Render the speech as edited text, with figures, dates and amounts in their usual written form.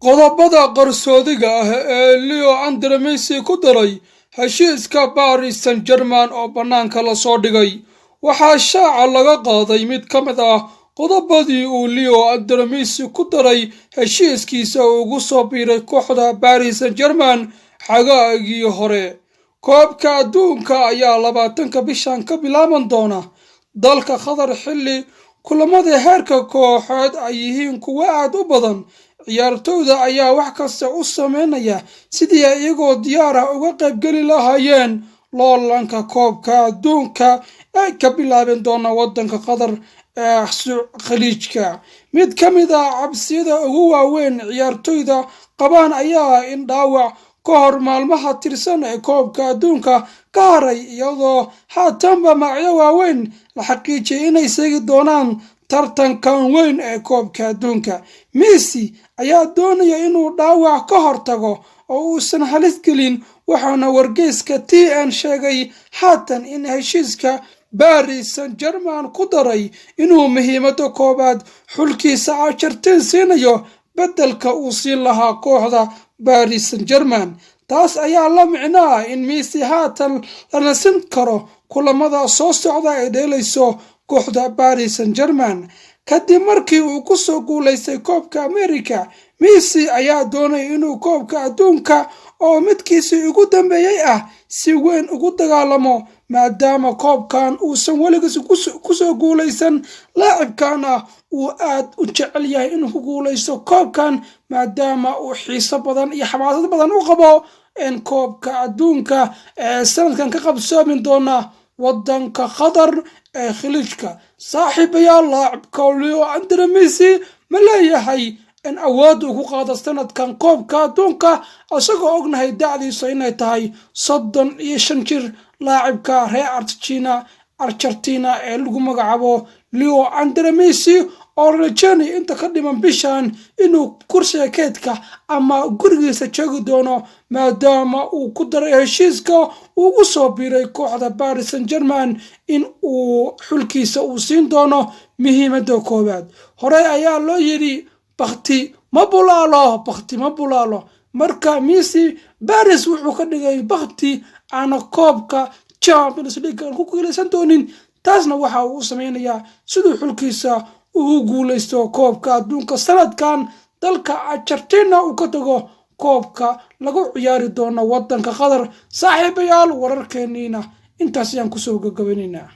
Qodobada qarsoodiga ah ee Leo Andre Messi ku daray heshiiska Paris Saint-Germain oo bannaanka lasoo dhigay. Waxaa shaaca laga qaaday mid ka mid ah qodobadii uu Leo Andre Messi ku daray heshiiskiisa uu ugu soo biiray kooxda Paris Saint-Germain xagaagii hore. Koobka Adduunka ayaa 20-ka bishan ka bilaaban doona dalka Qatar, xilli kulamada heerka kooxeed ay yihiin kuwo aad u badan. Ciyaartooyda ayaa wax kasta u sameynaya sidii ay iyagoo diyaar ah uga qaybgeli lahaayeen loolanka Koobka Adduunka ee ka bilaaban doona waddanka Qatar ee Khaliijka. Mid ka mid ah cabsiyada ugu waaweyn ciyaartooyda qabaan ayaa in dhaawac ka hor maalmaha tirsan ee Koobka Adduunka ka haray, iyadoo haatanba magacyo waaweyn la xaqiijiyay inay seegi doonaan tartankan weyn ee Koobka Adduunka. Messi ayaa doonaya inuu dhaawac ka hortago oo uusan halis gelin, waxaana wargeyska TN sheegay haatan in heshiiska Paris Saint-Germain ku daray inuu muhiimada koowaad xulkiisa Argentin siinayo beddelka uu siin lahaa kooxda Paris Saint-Germain. Taas ayaa la micnaa in Messi haatan la nasin karo kulamada soo socda ay dheelayso kooxda Paris Saint-Germain. Kadib markii uu ku soo guulaystay Koobka America, Messi ayaa doonaya inuu Koobka Adduunka oo midkiisii ugu dambeeyey ah si weyn ugu dagaalamo, maadaama koobkan uusan weligiis kusoo guulaysan. Laacibkana uu aad u jecel yahay inuu ku guulaysto koobkan, maadaama uu xiiso badan iyo xamaasad badan u qabo in Koobka Adduunka ee sanadkan ka qabsoomi doona wadanka Qatar ee Khaliijka. Saaxiibayaal, laacibka Leo Andre Messi ma leeyahay in awood uu ku qaado sanadkan Koobka Adduunka, isagoo ognahay da'diisu inay tahay 35 jir, laacibka reer Argentina ee lagu magacaabo Leo Andre Messi, oo rajeynaya inta ka dhiman bishan inuu kursiga keedka ama gurigiisa joogi doono, maadaama uu ku daray heshiiska ugu soo biiray kooxda Paris Saint-Germain in uu xulkiisa uu siin doono muhiimada koowaad? Horey ayaa loo yidhi, "Bakti ma bulaalo, bakti ma bulaalo." Marka Messi Paris wuxuu ka dhigay bakti aana koobka Champions League aan ku guuleysan doonin. Taasna waxa uu u sameynayaa siduu xulkiisa ugu guuleysto Koobka Adduunka sanadkan dalka Argentina uu ka tago, koobka lagu ciyaari doono wadanka Qatar. Saaxiibayaal, wararkeeniina intaas ayaan kusoo gabagabaynaynaa.